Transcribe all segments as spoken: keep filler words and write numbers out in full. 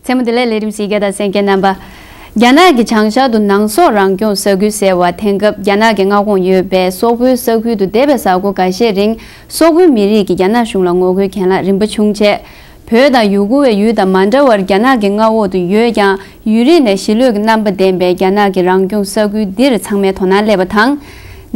མཚན་མོ་བདེ་ལེགས། ལས་རིམ་གཟིགས་མཁན་དང་གསན་མཁན་རྣམ་པ། རྒྱ་ནག་གི་བྱང་ཤར་དུ་ནང་སོག་རང་སྐྱོང་ས་ཁུལ་ཟེར་བ་དེང་སྐབས་རྒྱ་ནག་གི་མངའ་ཁོངས་ཡོད་པའི་སོག་པོའི་ས་ཁུལ་དུ་འདས་པའི་གཟའ་འཁོར་འགའ་ཤས་རིང་སོག་པོའི་མི་རིགས་ཀྱིས་རྒྱ་ནག་གཞུང་ལ་ངོ་རྒོལ་གྱེན་ལངས་རིམ་པ་བྱུང་རྗེས། བོད་དང་ཡུ་གུར་བའི་ཡུལ་དང་མ་འདྲ་བར་རྒྱ་ནག་གི་མངའ་འོག་ཏུ་ཡོད་ཀྱང་། ཡུན་རིང་ནས་གཞིས་ལུས་ཀྱི་རྣམ་པ་ལྡན་པའི་རྒྱ་ནག་གི་རང་སྐྱོང་ས་ཁུལ་འདིར་ཚང་མས་དོ་སྣང་སླེབས་པ་དང་།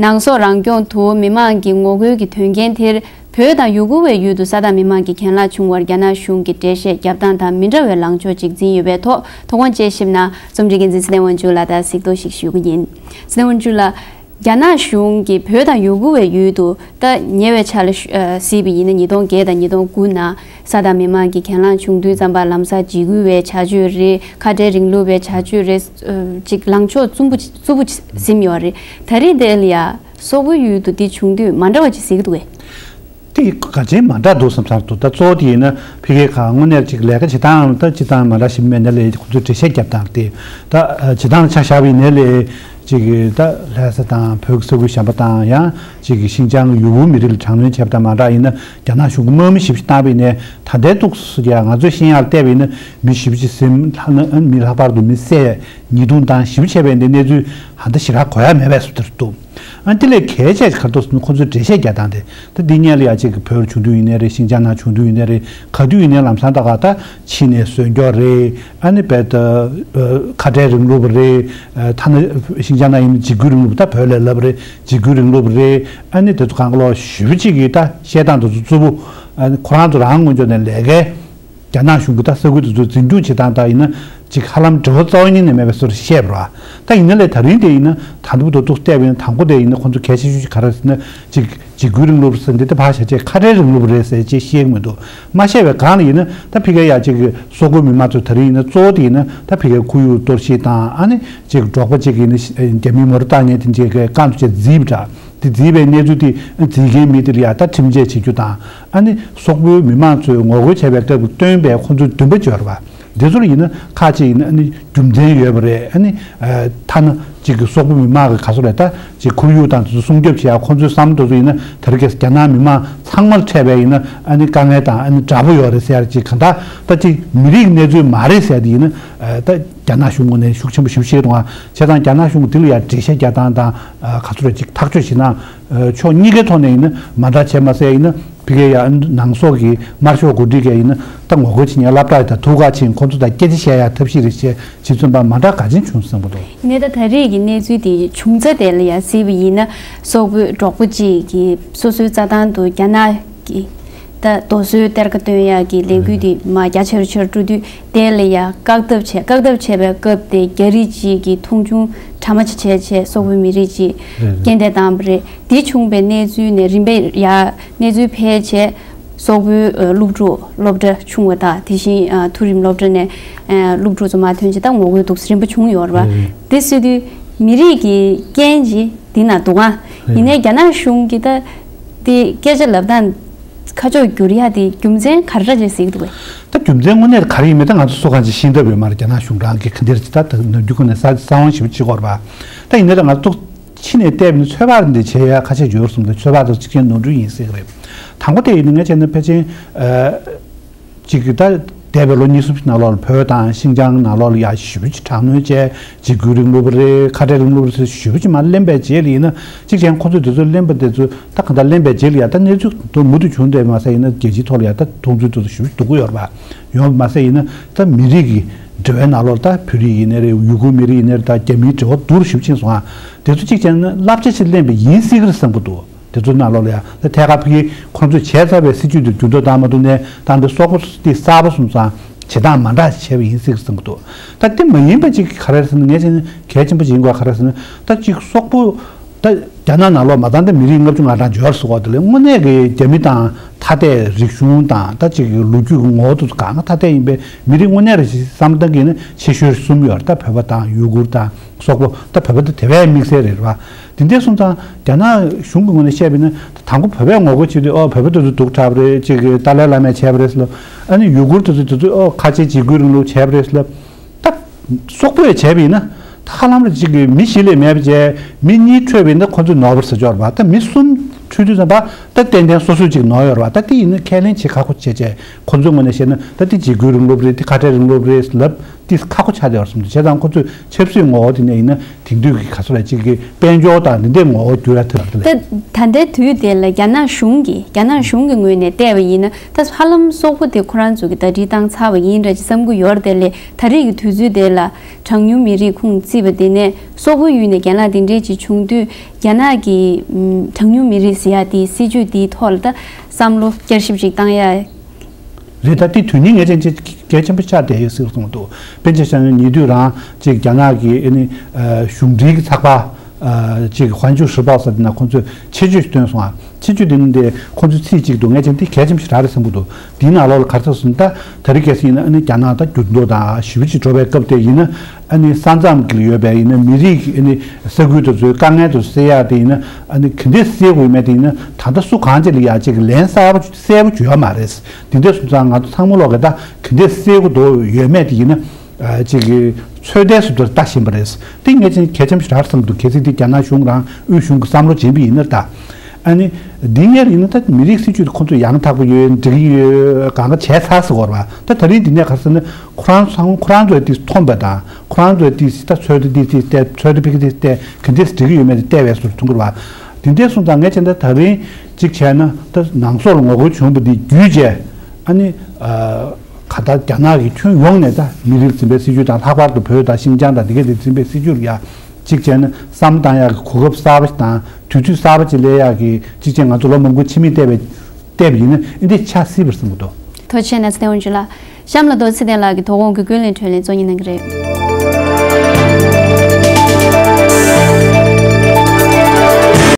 ནང་སོག་རང་སྐྱོང་དུ་མི་མང་གི་ངོ་རྒོལ་གྱི་དོན་རྐྱེན་དེར། བོད་དང་ཡུ་གུར་བའི་ཡུལ་དུ་ས་དང་མི་མང་གི་གྱེན་ལངས་བྱུང་བར་རྒྱ་ནག་གཞུང་གིས་འགྲེལ་བཤད་རྒྱབ་སྟངས་དང་མི་འདྲ་བའི་ལངས་ཕྱོགས་ཅིག་འཛིན་ཡོད་པའི་ཐོག་ཐོག་དབང་དཔྱད་ཞིབ་གནང་རྩོམ་སྒྲིག་འགན་འཛིན་ཚེ་བརྟན་དབང་ཕྱུག་ལགས་དང་གཟིགས་རྟོག་ཞིག་ཞུ་གི་ཡིན། ཚེ་བརྟན་དབང་ཕྱུག་ལགས། རྒྱ་ནག་གཞུང་གིས་བོད་དང་ཡུ་གུར་བའི་ཡུལ་དུ་ད་ཉེ་བའི་ཆར་ལ་ཞུ་ཨ་གཟིགས་པ་ཡིན་ན་ཉིས་སྟོང་བརྒྱད་དང་ཉིས་སྟོང་དགུ་ནང་ས་དང་མི་མང་གི་གྱེན་ལངས་བྱུང་དུས་ཙམ་པ་ལམ་སང་འཇིགས་སྐུལ་བའི་བྱ་སྤྱོད་རེད། ཁ་བྲལ་རིང་ལུགས་པའི་བྱ་སྤྱོད་རེད། ཨ་ཅིག་ལངས་ཕྱོགས་རྩུབ་པོ་རྩུབ་པོ་ཟིན་ཡོད་རེད། ད་རེས་དེ་ལ་ཡ། སོག་པོའི་ཡུལ་དུ་འདི་བྱུང་དུས་མ་འདྲ་བ་ཅིག་གཟིགས་འདུག་གས། དེ་ག་ཅན་མ་འདྲ་འདུག་བསམ་བསམ་འདུག་ད་གཙོ་བོ་དེ་ཡིན་ན་ཕ་གིའི་ཁ་དངོས་གནས་ཅིག་ལས་ཀ་བྱེད་སྟངས་ད་བྱེད་སྟངས་མ་འདྲ་ཞིག་མེད་ན་ལས་ཁོ་ཚོས་འགྲེལ་བཤད་རྒྱབ་སྟངས་དེ་ད་བྱེད་སྟངས་ཆ་བཞག་པ་ཡིན་ན་ལས་ཅིག་ད་ལྷ་ས་དང་བོད་ཀྱི་ས་ཁུལ་གཞན་པ་དང་ཡང་ཅིག་ཤིན་ཅང་གི་ཡུ་གུར་མི་རིགས་ལ་དྲག་གནོན་བྱས་པ་དང་མ་འདྲ་ཡིན་ན་རྒྱ་ནག་གཞུང་གི་དམག་མི་ཞིབ་ཞིབ་བཏང་བ་ཡིན་ན་ད་ལྟའི་ཐོག་སུ་ཡང་ང་ཚོས་ཤེས་ཡག་ལ་བལྟས་པ་ཡིན་ན་མི་ཞིབ་ཅིག་ཟིན་ལྷག་ན་མི་ལྷག་པར་དུ་མི་བསད་ཉེས་རྡུང་བཏང་ཞིབ་བྱས་པའི་འདི་གནས་ཚུལ་ཧ་ད་ཞེ་དྲག་གོ་ཡག་མེད་པའི་བཟོ་འདྲ་འདུག་ཨ་དེ་ལས་གལ་ཆེ་ག་རེ་འདུག་ཟེར་ན་ཁོ་ཚོས་འགྲེལ་བཤད་རྒྱག་སྟངས་དེ་ད་འདི་སྔོན་ལ་ཡ་གཅིག་གི་བོད་བྱུང་དུས་ཡིན་ནའི་རེད། ཤིན་ཅང་ནང་བྱུང་དུས་ཡིན་ནའི་རེད། ག་དུས་ཡིན་ནའི་ལམ་སང་ད་ག་ད་ཕྱི་ནས་བཟོས་འགྱོག་རེད། ཨ་ནི་བས་ད་ཁ་བྲལ་རིང་ལུགས་པ་རེད། ཐ་ན་ཤིན་ཅང་ནང་ཡིན་ན་འཇིགས་སྐུལ་རིང་ལུགས་པ་ད་བོད་ལས་སླ་པོ་རེད། འཇིགས་སྐུལ་རིང་ལུགས་པ་རེད། ཨ་ནི་དེ་ཚོ་གང་ག་ལོག་ཞེ་པོ་ཅིག་གིས་ད་བཤད་སྟངས་དེ་ཚོ་རྩུབ་པོ། ཨ་ནི་ཁོ་རང་ཚོ་རང་ངོས་ཕྱོགས་ནས་ལས་ཀའི་རྒྱ་ནག་གཞུང་གིས་ད་ས་ཁུལ་དེ་ཚོ་འཛིན་སྐྱོང་བྱེད་སྟངས་དག་ཡིན་ན་ཅིག་ཧ་ལམ་འབྲེལ་བ་རྩ་བ་ཉིད་ནས་མེད་པའི་བཟོ་འདྲ་བཤད་པ་རེད་བ། ད་ཡིན་ན་ལས་ད་རིང་དེ་ཡིན་ན་དང་པོ་ད་ཐུག་བལྟས་པ་ཡིན་ན་དང་པོ་དེ་ཡིན་ན་ཁོང་ཚོ་གལ་ཆེ་ཤོས་ཅིག་ག་རེ་ཟེར་ན་ཅིག་འཇིགས་སྐུལ་རིང་ལུགས་ཟེར་འདི་ད་ཕར་བཞག་བྱས་ཁ་བྲལ་རིང་ལུགས་རེད་ཟེར་ཅིག་བཤད་ཀྱི་མི་འདུག་མ་བཤད་པའི་སྒང་ལ་ཡིན་ན་ད་ཕ་གིར་ཡ་ཅིག་སོག་པོའི་མི་མང་ཚོ་ད་རིང་ཡིན་ན་གཙོ་བོ་དེ་ཡིན་ན་ད་ཕ་གིར་ཁོར་ཡུག་གཏོར་བཤིག་དང་ཨ་ནི་ཅིག་འབྲོག་པ་ཅིག་ཡིན་ན་རྒྱ་མིའི་མོ་ཊ་བཏང་མཁན་དེ་འདྲའི་གི་རྐང་དུ་བྱས་བརྫིས་པ་འདྲ། དེ་བརྫིས་པའི་གནས་ཚུལ་དེ་བརྫིས་མཁན་མི་དེ་ལ་ཡ་ད་ཁྲིམས་ཆད་བྱེད་རྒྱུ་དང་ཨ་ནི་སོག་པོའི་མི་མང་ཚོས་ངོ་རྒོལ་བྱས་པའི་སྐབས་ཀྱི་བཏོན་པའི་ཁོ་ཚོའི་འདུན་པ་འབྱོར་བ་འདི་ཚོ་ལ་ཡིན་ན་ཁག་ཅིག་ཡིན་ན་ཨ་ནི་རྒྱུ་མཚན་ཡོད་པ་རེད། ཨ་ནི་ཐ་ན་གཅིག་གི་སོག་པོའི་མི་མང་གི་ག་ཚོད་རེད་ད་ཅིག་ཁོར་ཡུག་དང་དེ་ཚོ་སྲུང་སྐྱོབ་བྱེད་ཡ་ཁོ་ཚོའི་བསམ་བློ་དེ་ཚོ་ཡིན་ན་དེ་རིང་ཁ་སང་རྒྱ་ནག་མི་མང་ཚང་མར་འཕྲད་པའི་ཡིན་ན་ཨ་ནི་དཀའ་ངལ་དང་ཨ་ནི་དྲག་པོ་ཡོད་རེད་ཟེར་ཡ་ཅིག་གང་ལྟར་ད་ཅིག་མི་རིགས་གནས་ཚུལ་མ་རེད་ཟེར་ཡ་དེ་ཡིན་ན་ད། རྒྱ་ནག་གཞུང་ངོས་ནས་ཤུགས་ཆེན་པོ་ཞེ་པོ་བཤད་འདུག་ཨ། བྱས་ཙང་རྒྱ་ནག་གཞུང་གིས་འདི་ལ་ཡང་འགྲེལ་བཤད་རྒྱག་སྟངས་དང་ག་ཚོད་རེ་ཅིག་ཐག་གཅོད་བྱེད་ན་ཕྱོགས་གཉིས་ཀའི་ཐོག་ནས་ཡིན་ན་མ་འདྲ་བྱས་མ་ཟད་ཡིན་ན་ཕ་གིའི་ཡང་ནང་སོག་གི་དམར་ཤོག་འགོ་ཁྲིད་ཀྱིས་ཡིན་ན་ད་ངོ་རྒོལ་བྱེད་མཁན་སློབ་གྲྭ་དང་ཐུག་ག་ཕྱིན་ཁོང་ཚོ་དང་སྐད་ཆ་བཤད་ཡ་ཐབས་ཤེས་རེ་བྱས་བྱེད་ཚུན་པ་མ་འདྲ་ག་ཅན་བྱུང་བསམ་གི་འདུག་ཡིན་ནའི་ད་ད་རེས་ཀྱི་གནས་ཚུལ་དེ་བྱུང་རྩ་དེ་ལ་ཡང་གཟིགས་པ་ཡིན་ན་སོག་པོའི་འབྲོག་པ་གཅིག་གིས་སོ་སོའི་རྩྭ་ཐང་དུ་རྒྱ་ནག་གི་ད་རྡོ་སོལ་གཏེར་ཁ་བཏོན་ཡག་གི་ལས་འགུལ་དེ་མ་རྒྱ་ཆེ་རུ་ཆེ་རུ་འགྲོ་དུས་དེ་ལ་ཡ་བཀག་ཐབས་བྱས། བཀག་ཐབས་བྱས་པའི་སྐབས་དེ་རྒྱ་རིགས་གཅིག་གིས་མཐོང་ཆུང་གྲ་མ་ཆེ་བྱས་བྱས་སོག་པོའི་མི་རིགས་གཅིག་རེད་རེད། རྐྱེན་འདས་བཏང་བ་རེད། དེ་བྱུང་བའི་གནས་ཚུལ་ནས་རིམ་པས་ཡ་གནས་ཚུལ་འཕེལ་བྱས་སོག་པོའི་ཨ་སློབ་ཕྲུག་སློབ་གྲྭ་ཆུང་བ་དང་དེ་བཞིན་ཨ་མཐོ་རིམ་སློབ་གྲྭ་ནས་ཨ་སློབ་ཕྲུག་ཚོ་མར་ཐོན་བྱས་ད་ངོ་རྒོལ་འདུག་སེ་རིམ་པ་བྱུང་ཡོད་རེད་བ། རེད་རེད། དེ་སྲིད་དུས་མི་རིགས་ཀྱི་རྐྱེན་གྱིས་འདི་ན་འདུག་ཨ། ཡིན་ནའི་རྒྱ་ནག་གཞུང་གིས་ད་དེ་སྐད་ཆ་ལབ་སྟངས་ཁ་ཕྱོགས་བསྒྱུར་ཡ་དེ་རྒྱུ་མཚན་ག་རེ་འདྲ་ཅིག་གཟིགས་འདུག་གས། ད་རྒྱུ་མཚན་དངོས་གནས་ག་རེ་ཡིན་མིན་ད་ང་ཚོ་སུ་གང་ཅིག་ཤེས་ཐབས་ཡོད་མ་རེད། རྒྱ་ནག་གཞུང་རང་གིས་ག་འདིར་ད་ད་ནམ་རྒྱུན་ཁོ་ནས་གསང་བ་ཞེ་པོ་བྱེད་ཀྱི་ཡོད་རེད་པ། ད་ཡིན་ནའི་ད་ང་ཚོ་ཕྱི་ནས་བལྟས་པ་ཡིན་ན་ཚོད་དཔག་འདི་བྱེད་ཡ་ཁ་ཤས་ཡོད་རེད་བསམ་སྟེ་ཚོད་དཔག་ད་གཅིག་རྐྱང་ནོར་འཁྲུལ་ཡིན་སྲིད་ཀྱི་རེད། དང་པོ་དེ་ཡིན་ན་ངས་བྱས་ན་ཕལ་ཆེར་ཨ། གཅིག་གིས་ད་འདས་པའི་ལོ་གཉིས་གསུམ་ནང་ལོགས་ལ་བོད་དང་ཤིན་ཅང་ནང་ལོགས་ལ་ཡ་ཞེ་པོ་ཅིག་དྲག་གནོན་བྱས། འཇིགས་སྐུལ་རིང་ལུགས་པ་རེད། ཁ་བྲལ་རིང་ལུགས་པ་རེད་ཟེར་ཞེ་པོ་ཅིག་མར་གླེང་པའི་རྗེས་ལ་ཡིན་ན་གཅིག་ཀྱང་ཁོ་ཚོས་དེ་ཚོ་གླེང་པ་དེ་ཚོ་ད་གང་ལྟར་གླེང་པའི་རྗེས་ལ་ཡ་ད་གནས་ཚུལ་དེ་མུ་མཐུད་བྱུང་བསྡད་མ་ཟད་ཡིན་ན་རྒྱལ་སྤྱིའི་ཐོག་ལ་ཡ་ད་མཐོང་ཚུལ་དེ་ཚོ་ཞེ་པོ་ཅིག་སྡུག་གི་ཡོད་རེད་པ། ཡོང་བ་མ་ཟད་ཡིན་ན་ད་མི་རིགས་ཀྱི་འབྲེལ་བའི་ནང་ལོགས་ལ་ད་བོད་རིགས་ཡིན་ནའི་རེད། ཡུ་གུར་མི་རིགས་ཡིན་ནའི་རེད། ད་རྒྱ་མིའི་འབྲེལ་བ་སྡུག་རུ་ཞེ་པོ་ཕྱིན་སོང་ཨ། དེ་ཚོ་གཅིག་བྱས་ན་བསླབ་བྱ་ཞིག་ལེན་པ་ཡིན་སྲིད་ཀྱི་རེད་བསམ་གྱི་འདུག་དེ་ཚོའི་ནང་ལོགས་ལ་ཡང་ད་ཐད་ཀར་ཕ་གིའི་ཁོང་ཚོས་བྱས་ཚར་བའི་སྲིད་ཇུས་དེ་འགྱུར་ལྡོག་བཏང་མ་ཐུབ་ནའི་ད་འདི་སོག་པོ་དེ་གསར་པ་སོང་ཙང་བྱེད་སྟངས་མ་འདྲ་བྱས་པ་ཡིན་སྲིད་ཀྱི་བསམ་གྱི་འདུག་ད་དེ་མ་ཡིན་པ་ཅིག་ག་རེ་ཟེར་ན་ངས་བྱས་ན་གལ་ཆེན་པོ་ཅིག་ཡིན་དགོས་ག་རེ་ཟེར་ན་ད་ཅིག་སོག་པོ་ད་རྒྱ་ནག་ནང་ལོགས་མ་ཚད་ད་མི་རིགས་ལྔ་བཅུ་ང་གྲངས་འབྱོར་ཟེར་བ་དེ་ལས་དངོས་གནས་ཀྱི་རྒྱ་མི་དང་ཐ་དད་རིག་གཞུང་དང་ད་ཅིག་ལོ་རྒྱུས་ཀྱི་ངོ་བོ་དེ་ཚོ་གང་ག་ཐ་དད་ཡིན་པའི་མི་རིགས་དངོས་གནས་རེ་ཞིག་བསམ་བློ་བཏང་གི་ཡིན་ན་ཆེ་ཤོས་གསུམ་ཡོད་རེད། ད་བོད་པ་དང་ཡུ་གུར་དང་། སོག་པོ་ད་བོད་པ་དེ་དེ་བས་དམིགས་བསལ་རེད་བ། དེ་འདྲ་སོང་ཙང་རྒྱ་ནག་གཞུང་གི་ངོས་ནས་བཤད་པ་ཡིན་ན་དང་པོ་བོད་པས་ངོ་རྒོལ་བྱེད་དུས་ཨོ་བོད་པ་དེ་ཚོ་སྡུག་དྲགས་པ་རེད། ཅིག་གི་ཏཱ་ལའི་བླ་མས་བྱས་པ་རེད་ཟེར་ལ། ཨ་ནི་ཡུ་གུར་དེ་ཚོ་དེ་ཚོས་ཨོ་ཁ་ཆེ་འཇིགས་སྐུལ་རིང་ལུགས་བྱས་པ་རེད་ཟེར་ལ། ད་སོག་པོས་བྱས་པ་ཡིན་ན་ད་ཧ་ལམ་རེ་ཅིག་གི་མི་གཞིས་ལས་མེད་པ་བྱས་མི་གཉིས་འཕྲོད་པ་ཡིན་ན་ཁོ་ཚོས་ནོར་བ་ཟེར་ཆོག་རེད་བ། ད་མི་གསུམ། འཕྲོས་དུས་ཙམ་པ་ད་ཏན་ཏན་སོ་སོས་ཅིག་ནོར་ཡོད་རེད་བ། ད་དེ་ཡིན་ན་ཁས་ལེན་བྱེད་ཁག་པོ་བྱས་བྱས། ཁོ་ཚོའི་ངོས་ནས་བཤད་ན་ད་དེ་འཇིགས་སྐུལ་རིང་ལུགས་རེད། དེ་ཁ་བྲལ་རིང་ལུགས་རེད་ལབ་དེ་ཁག་པོ་ཆགས་བསྡད་ཡོད་རེད་བསམ་འདུག་བྱས་ཙང་ཁོ་ཚོས་ཆབ་སྲིད་ངོ་བོ་དེ་ནས་ཡིན་ན་དེང་དུས་ཀྱི་ག་ཚོད་ལ་ཅིག་གི་དཔལ་འབྱོར་དང་འདི་འདྲའི་ངོ་བོ་བསྒྱུར་ཡ་ཐུབ་ཀྱི་རེད། ད་ད་ལྟའི་དུས་དེ་ལ་རྒྱ་ནག་གཞུང་གིས་རྒྱ་ནག་གཞུང་གི་ངོས་ནས་བལྟས་པ་ཡིན་ན་ད་ཧ་ལམ་སོག་པོ་དེ་ཁོ་རང་ཚོ་གི་ད་རི་བཏང་ཚར་བ་ཡིན་འདྲ་ཅིག་བསམ་གྱི་ཡོད་རེད། དེ་ལས་ད་རེས་ཀྱི་དུས་ཚོད་དེ་ལ་གྲངས་ཉུང་མི་རིགས་ཁུངས་བརྩིས་པ་དེ་ནས་སོག་པོའི་ཡུལ་ནས་རྒྱ་ནག་དེ་འདྲས་ཅིག་བྱུང་དུས་རྒྱ་ནག་གི་ཨམ་གྲངས་ཉུང་མི་རིགས་ཟེར་ཡ་དེའི་སྲིད་ཇུས་དེའི་ཐོག་ལ་ད་བསམ་བློ་བསྐྱར་ཞིབ་ཅིག་བཏང་ཡ། རེད། ད་དེ་དོན་སྙིང་ངེས་ཅན་ཅིག་གལ་ཆེན་པོ་ཆགས་བསྡད་ཡོད་སྲིད་གསུངས་འདུག་དཔེར་ཆ་བཞག་ན་ཉེ་དུས་རང་ཅིག་རྒྱ་ནག་གི་ཨ་ནི་ཨ་གཞུང་འབྲེལ་གྱི་ཚགས་པར་ཨ་ཅིག་环球时报ཟེར་དེ་ན་ཁོང་ཚོས་ཆེད་བརྗོད་ཞིག་བཏོན་སོང་ཨ། ཆེད་བརྗོད་དེ་ནི་དེ་ཁོང་ཚོའི་ཚིག་གཅིག་འདུག་ངས་ཀྱང་དེ་གལ་ཆེན་པོ་ཞིག་རེད་བསམ་གྱི་འདུག་དེའི་ནང་ལོགས་ལ་ག་རེ་ཟེར་སོང་ད། ད་རེས་གལ་སྲིད་ཡིན་ན་ཨ་ནི་རྒྱ་ནག་ད་འགྱུར་ལྡོག་དང་ཞེ་པོ་ཅིག་འགྲོ་བའི་སྐབས་དེ་ཡིན་ན་ཨ་ནི་ས་མཚམས་ཀྱི་ཡོད་པའི་ཡིན་ན་མི་རིགས་ཀྱི་ཨ་ནི་ས་ཁུལ་དེ་ཚོའི་དཀའ་ངལ་དེ་ཚོ་སེལ་ཡག་དེ་ཡིན་ན་ཨ་ནི་ག་འདྲས་སེལ་དགོས་ཡོད་མེད་དེ་ཡིན་ན་ད་ལྟ་སུ་གང་ཅིག་ལ་ཡ་ཅིག་ལན་གསལ་པོ་གསལ་པོ་བརྗོད་ཡ་མ་རེད། དེ་འདྲ་སོང་ཙང་ང་ཚོ་ཚང་མ་ལོག་གི་ད་ག་འདྲས་སེལ་དགོས་འདུག་ཡོད་མེད་དེ་ཡིན་ན་ཨ་ཅིག་གི་ཚོད་ལྟའི་ཟུར་དུ་ལྟ་བཞིན་པ་རེད། དེ་ངས་ཅིག་གལ་ཆེན་པོ་ཞིག་རེད་བསམ་འདུག་གལ་སྲིད་དེ་རྒྱ་ནག་གཞུང་རང་དབུས་གཞུང་གི་བསམ་བློ་བྱིན་པ་ཡིན་ན་ད། ཨ་ནི་འདི་སྔར་ཡིན་ན་ད་མི་རིགས་སྲིད་ཇུས་དེ་ཁོང་ཚོ་ཡང་དག་པ་ཡོད་འགྲིག་གི་ཡོད་གང་ག་བྱས་ཚར་ཟེར་བ་རེད་བ། ད་ད་རིང་འདི་ནས་ག་རེ་ཟེར་ན་ཁོ་རང་ཚོ་ཁོ་རང་ཚོས་དེ་མཐོང་པ་དང་ཁོ་རང་ཚོས་དེ་ད་ཚོད་ལྟ་དེ་དེ་བལྟས་ཚོད་ལྟ་ཕ་གི་དེ་བལྟས་ག་འདྲས་འགྲིག་གི་ཡོད་མེད་དེ་བལྟས་པའི་ཟུར་མཐོང་གི་རེད་བ། དེ་འདྲས་སོང་ཙང་ངས་བྱས་ན་ད་རིང་གཅིག་བྱས་ན་ད་ནང་སོག་ལ་ངོ་རྒོལ་བྱུང་བ་འདི་བརྒྱུད་བྱས་ཨ་ནི་ཨ། ག་ད་རྒྱ་ནག་གི་ཁྱོན་ཡོངས་ནས་ད་མི་རིགས་འཛིན་པའི་སྲིད་ཇུས་དང་ལྷག་པར་དུ་བོད་དང་ཤིན་ཅང་དང་དེ་གའི་དེ་འཛིན་པའི་སྲིད་ཇུས་ལ་ཡ་གཅིག་བྱས་ན་བསམ་བཏང་ཡག་གི་གོ་སྐབས་གསར་པ་ཞིག་དང་དུས་ཚོད་གསར་པ་ཅིག་སླེབས་ཡག་གི་གཅིག་བྱས་ང་ཚོ་ལོ་མང་པོའི་ཕྱི་མིག་བལྟས་པའི་བལྟས་པ་ཡིན་ན་འདི་འདྲ་ཆགས་སྲིད་པར་བསམ་གྱི་འདུག་ཐུགས་རྗེ་ཆེ་ན་ཚེ་དབང་ཆོས་ལགས། གཤམ་ལ་རྡོ་རྗེ་ཚེ་བརྟན་ལགས་ཀྱིས་དོ་དགོང་གི་ཀུན་གླེང་འཕྲོས་ལེན་གཙོ་གཉེར་གནང་གི་རེད།